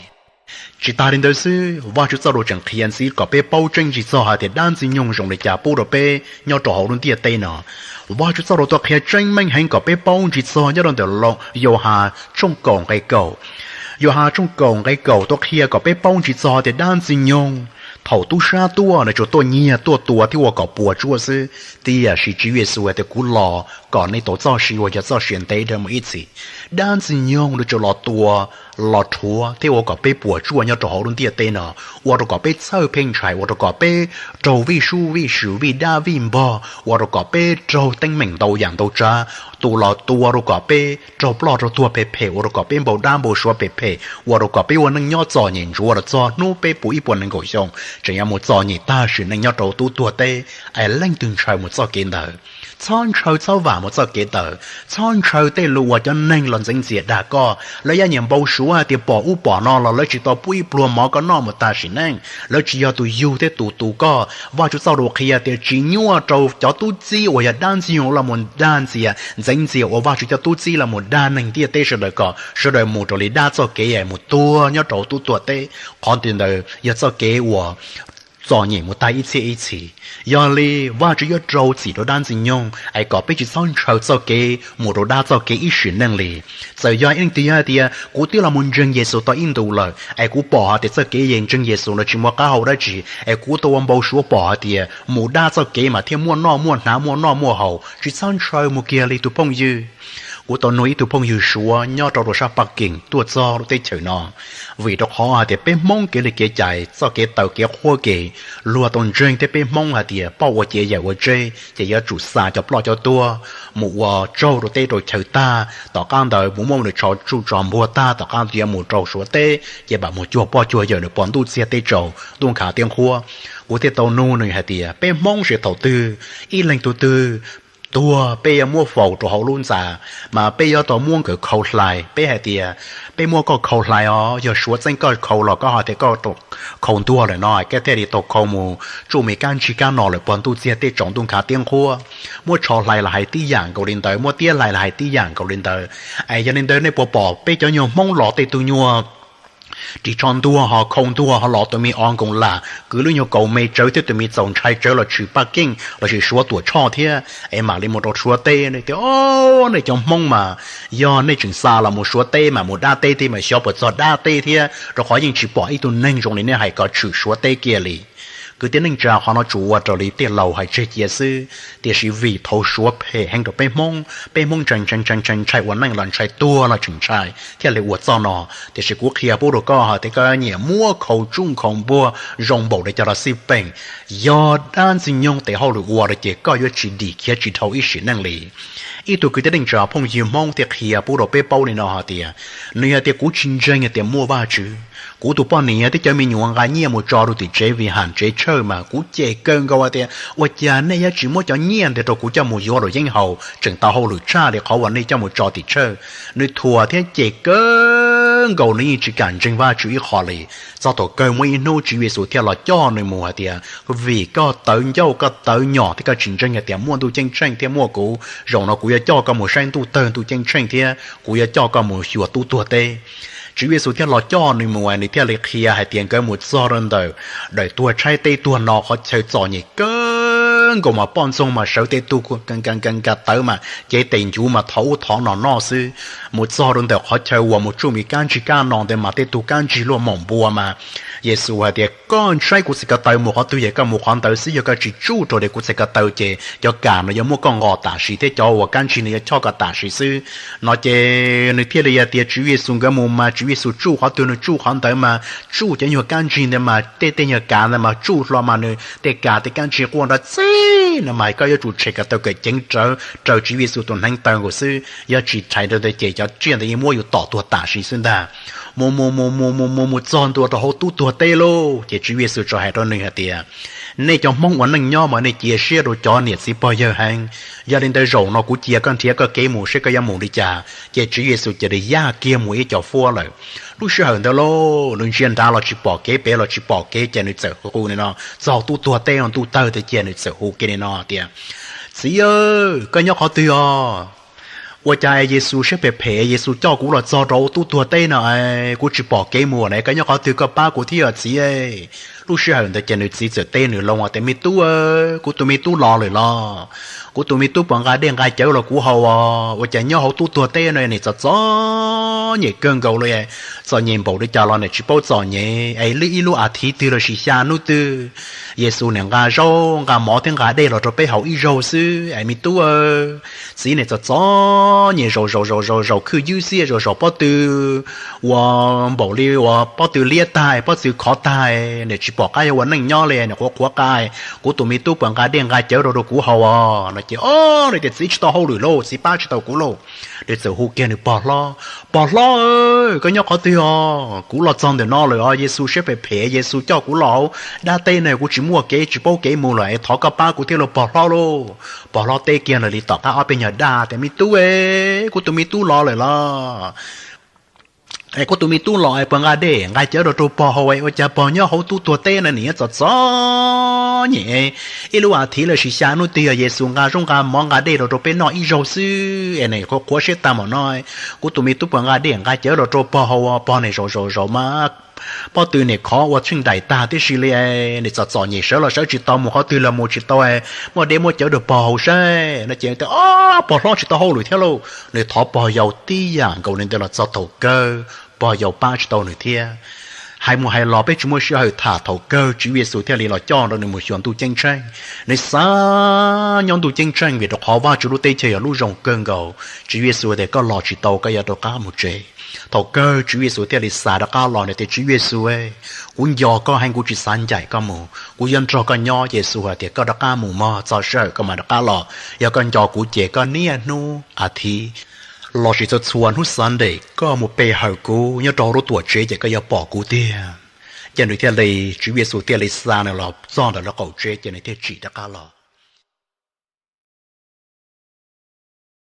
Tsis tas li ntawd xwb, Vajtswv txoj lus tseem qhia ntxiv kom peb paub tseeb ntsig txog hais tias dab Ntxwg Nyoog zoo li cas pub rau peb nyob rau hauv lub ntiaj teb no. Vajtswv txoj lus tau qhia tseeb meej heev kom peb paub ntsig txog nyob rau ntawm Yauhas tshooj kaum nqe kaum. Yauhas tshooj kaum nqe kaum tau qhia kom peb paub ntsig txog tias dab Ntxwg Nyoog thaum tub sab tuaj nws tsuas tuaj nyiag tuaj tua thiab ua kom puas tsuaj xwb. Tiam sis Tswv Yexus hais tias kuv los kom nej tau txoj sia uas yog txoj sia ntev dhawv mus ib txhis. Dab Ntxwg Nyoog nws tsuas los tua, los rhuav thiab ua kom peb puas tsuaj nyob rau hauv lub ntiaj teb no, ua rau kom peb txhawj pheej ntshai, ua rau kom peb raug vij sub vij sw vij dab vij npog, ua rau kom peb raug teeb meem ntau yam ntau tsav. Tus los tua rau kom peb raug ploj raug tuag phem phem, ua rau kom peb npau dab npau suav phem phem, ua rau kom peb ua neej nyob txom nyem ntsuav los txog hnub peb puv ib puas nees nkaum xyoo tseem yuav mus txom nyem tag sim neej nyob rau tub tuag teb. Es leej twg ntshaw mus txoj kev ntawd? Txhob ntshaw txhob vam mus txoj kev ntawd. Txhob ntshaw tej lus uas cov neeg los ntxeev ntxias dag koj. Lawv yuav nyiam npau suav hais tias pom ub pom no los lawv tsis tau pub ib pluag mov koj noj mus tag sim neej. Lawv tsis yog tus yug thiab tus tu koj. Vajtswv txoj lus qhia tias tsis nyuaj rau cov tub txib uas yog dab Ntxwg Nyoog los mus dag ntxias ntxeev ntxias uas Vajtswv cov tub txib los mus dag neeg ntiaj teb sawv daws kom sawv daws mus raws li dab txoj kev es mus tuag nyob rau tub tuag teb. Qhov ntawd yog txoj kev uas txom nyem mus tag ib txhiab ib txhis. Yog li Vajtswv yuav rau txim rau dab Ntxwg Nyoog es kom peb tsis txhob ntshaw txoj kev mus rau dab txoj kev ib sim neej li. Txawm yog ib leej twg yog hais tias kuv twb los mus ntseeg Yexus tau ib ntus lawm es kuv pom hais tias txoj kev ntseeg Yexus no tsis muaj qab hau dab tsi es kuv tau ua npau suav pom hais tias mus dab txoj kev mas thiaj muaj noj muaj hnav muaj noj muaj haus, tsis txhob ntshaw mus kiag li tus phooj ywg. Kuv tau nug ib tug phooj ywg Suav nyob rau rau sab Paj Kees tuaj txog lub teb chaws no, vim rau qhov hais tias peb Hmoob kev li kev cai txoj kev taw kev qhuab kev, luag tau ntseeg thiab peb Hmoob hais tias poj ua ciav yawm ua tsheb ces yuav tsum xa cov ploj cov tuag mus ua tsaug rau teb rau chaw tag, tom qab ntawd mus muab nws tso tsuj tso npuag tag tom qab yuav mus rau Suav teb ces mam mus cuag poj cuag yawm nws pog ntuj txiag teb tsaus ntuj nkhav tiab nqhuab. Kuv thiaj tau nug nws hais tias peb Hmoob sib thaum twg ib leeg tug twg tuag peb yuav muab faus rau hauv lub ntxa, mas peb yuav tau muab nkawd khau hlais. Peb hais tias peb muab koj khau hlais os, yog Suav txeeb koj khau los koj hais tias koj khau ntuag lawm no koj thiaj li tau khau mus tsuj me kab ntsig kab no lawm pog ntuj txiag teb tsaus ntuj nkhav tiab nqhuab. Muab tsho hlais los hais tib yam nkaus li ntawd, muab tiab hlais los hais tib yam nkaus li ntawd. Es yog li ntawd nej puas pom peb cov nyuag Hmoob los tej tug nyuag ris tsho ntuag ho khau ntuag ho los tus me o nkoos lam kwv lub nyuag kaus me tsawv thiab tus me txaus ntshai tsawv los tshwm Paj Keej lossis Suav Tuam Tshoj thiab es mam li mus rau Suav teb. Nej tias o, nej cov Hmoob mas yog nej tseem xa los mus Suav teb mas mus dab teb thiab mas xyov puas txog dab teb thiab, rau qhov yeej tsis pom ib tug neeg zoo li nej hais kom tshwm Suav teb kiag li. Kwv tij neej tsa, qhov no tsuas ua raws li tej laus hais tseg cia xwb, tiam sis vim thaum Suav phem heev rau peb Hmoob, peb Hmoob ntshai ntshai ntshai ntshai ntshai ua neej los ntshai tuag los tseem ntshai thiaj li ua txoj no. Tiam sis kuv qhia pub rau koj hais tias koj nyiam muab khau tsuj khau npuag zoo npaum li cas los xij peem, yog dab Ntxwg Nyoog tes hauj lwm ua rau ces koj yuav tsis dim khiav tsis dhau ib sim neej li. Ib tug kwv tij neej tsa phooj ywg Hmoob thiaj qhia pub rau peb paub li no hais tias, nws hais tias kuv tsis ntseeg hais tias muaj Vajtswv, kuv tus poj niam thiab cov me nyuam nqa nyiaj mus tso rau tim tsev vim ham tsev tshawj mas kuv cem kawg nkaus hais tias ua cas nej yuav tsis muab cov nyiaj ntawd rau kuv coj mus yuav rau yeeb haus, tseem tau hauj lwm tshaj li qhov uas nej coj mus tso tim tshawj. Nws thuam thiab cem kawg nkaus, nws yeej tsis kam ntseeg Vajtswv ib qho li. Txog thaum kawg muaj ib hnub Tswv Yexus thiaj los coj nws mus hais tias, vim koj tawv ncauj koj tawv nyom thiab koj tsis ntseeg hais tias muaj ntuj ceeb tsheej thiab muaj kuv, zaum no kuv yuav coj koj mus saib ntuj tawg ntuj ceeb tsheej thiab kuv yuav coj koj mus xyuas tub tuag teb. Tswv Yexus thiaj los coj nws mus, nws thiaj li qhia hais tias nkawd mus txog rau ntawm daim tuag tshaib teb tuag no, qhov chaw txom nyem kawg nkaus mas poj ntxoog mas sawv tej tug nka tawv mas cev tes ncuv mas thov ub thov no noj xwb. Mus txog rau ntawm qhov chaw uas mus tsuj mi kab ntsig kab no ntawd mas tej tug kab ntsig luaj moom npua mas Yexus hais tias, Koj ntsaib kuv txhais ko taw mus qhov twg ces koj mus qhov ntawd xwb, yog koj tsis tsuj raws li kuv txhais ko taw ces cov kas no yuav muab koj nqos tam sim thiab cov uas kab ntsig no yuav choj koj tam sim xwb. No ces nws thiaj li hais tias Tswv Yexus nkawd mus mas Tswv Yexus tsuj qhov twg nws tsuj qhov ntawd mas tsuj cov nyuag kab ntsig ntawd mas tej tej nyuag kas ntawd mas tsuj hlo mas nws tej kas tej kab ntsig quaj nrov txig no mas koj yuav tsum tshais ko taw kom ceev rawv raws Tswv Yexus tus hneev taw nkaus xwb, yog tsis tshais raws ntawd ces cov tsiaj ntawd yeej muab yus tom tuag tam sim xwb ntag. Mus mus mus mus mus mus mus txog ntua rau hauv tub tuag teb lauj, ces Tswv Yexus txawm hais rau nws hais tias, Nej cov Hmoob ua neej nyob mas nej cia siab rau cov niam txiv pog yawg heev. Yog li ntawd zaum no kuv cia koj nrhiav koj kev mus seb koj yuav mus li cas. Ces Tswv Yexus cia li yaj kiag mus ib co fuab lawm. Lub sij hawm ntawd lauj, nws ntsia nrad los tsis pom kev, pem los tsis pom kev, ces nws txawm hu li no, txog tub tuag teb no ntuj tawg tiag ces nws txawm hu kiag li no tias, Txiv aw, koj nyob qhov twg os? Ua cas Yexus siab phem phem, Yexus coj kuv los txog rau tub tuag teb no es kuv tsis pom kev mus na, koj nyob qhov twg koj pab kuv thiab os txiv. Lub sij hawm ntawd ces nws txiv txawm teb nws loo tias, Me tub, kuv tus me tub los lawm los? Kuv tus me tub puas nqa dej nqa cawv los kuv haus os? Ua cas nyob hauv tub tuag teb no nim txom txom nyem kawg nkaus li, txom nyem npaum li cas los nim tsis paub txom nyem es ib lub as thiv twg los sis xya hnub twg Yexus nim nqa zaub nqa mov thiab nqa dej los rau peb haus ib zaug xwb es me tub, txiv nim txom txom nyem zaum zaum zaum zaum zaum khwj ywb xiab zaum zaum pob tw uas npaum li uas pob tw liab tag pob tw khov tag, nim tsis pom qab yuav ua neej nyob li, nim qhuav qhuav qa. Kuv tus me tub puas nqa dej nqa cawv rau rau kuv haus os? No ces, O, nws tias, Txiv tsis tau hauj lwm lauj, txiv pab tsis tau kuv lauj. Nws txawm hu kiag nws pog hlob, Pog hlob, koj nyob qhov twg os? Kuv los txog ntawm no lawm os, Yexus siab phem phem, Yexus coj kuv los hauv dab teb no kuv tsis muaj kev tsis paub kev mus lawm es thov koj pab kuv thiab lauj pog hlob lauj. Pog hlob teb kiag nws li tom qab ob peb nyuag daj tias, Me tub, kuv tus me tub los lawm los? Es kuv tus me tub los es puas nqa dej nqa cawv rau rau pog haus es ua cas pog nyob hauv tub tuag teb no nim txom txom nyem, ib lub as thiv los sis xya hnub twg Yexus nqa zaub nqa mov nqa dej rau rau peb noj ib zaug xwb es nim qhuav qhuav siab tag mam no. Kuv tus me tub puas nqa dej nqa cawv rau rau pog haus, pog nim zaum zaum zaum mas pob tw nim khov ua tsheej daim tag tib si li, nim txom txom nyem sawv los sawv tsis tau mus qhov twg los mus tsis tau, muaj dej muaj cawv rau pog haus saib. No ces tias, O, pog hlob tsis tau hauj lwm thiab lauj. Nws thov pog yau tib yam nkaus li ntawd los txog thaum kawg pog yau pab tsis tau nws thiab. Hais mus hais los peb tsis muaj sij hawm tham, thaum kawg Tswv Yexus thiaj li los coj rau nws mus xyuas ntuj ceeb tsheej. Nws xav nyob ntuj ceeb tsheej vim rau qhov Vajtswv lub teb chaws yog lub zoo kawg nkaus. Tswv Yexus tias, Koj los tsis tau, koj yuav rov qab mus tsev. Thaum kawg Tswv Yexus thiaj li xa rov qab los, nws tias, Tswv Yexus, kuv nco koj heev, kuv tsis xav ncaim koj mus, kuv yuav nrog koj nyob. Yexus hais tias, Koj rov qab mus mog, txog sij hawm koj mam rov qab los. Yog koj nco kuv ces koj niaj hnub as thiv los sis txhua txhua hnub Sunday koj mus pe hawm kuv nyob rau hauv lub tuam tsev ces koj yuav pom kuv tiag. Ces nws thiaj li, Tswv Yexus thiaj li xa nws los txog ntawm lub qaum tsev ces nws thiaj tsim rov qab los.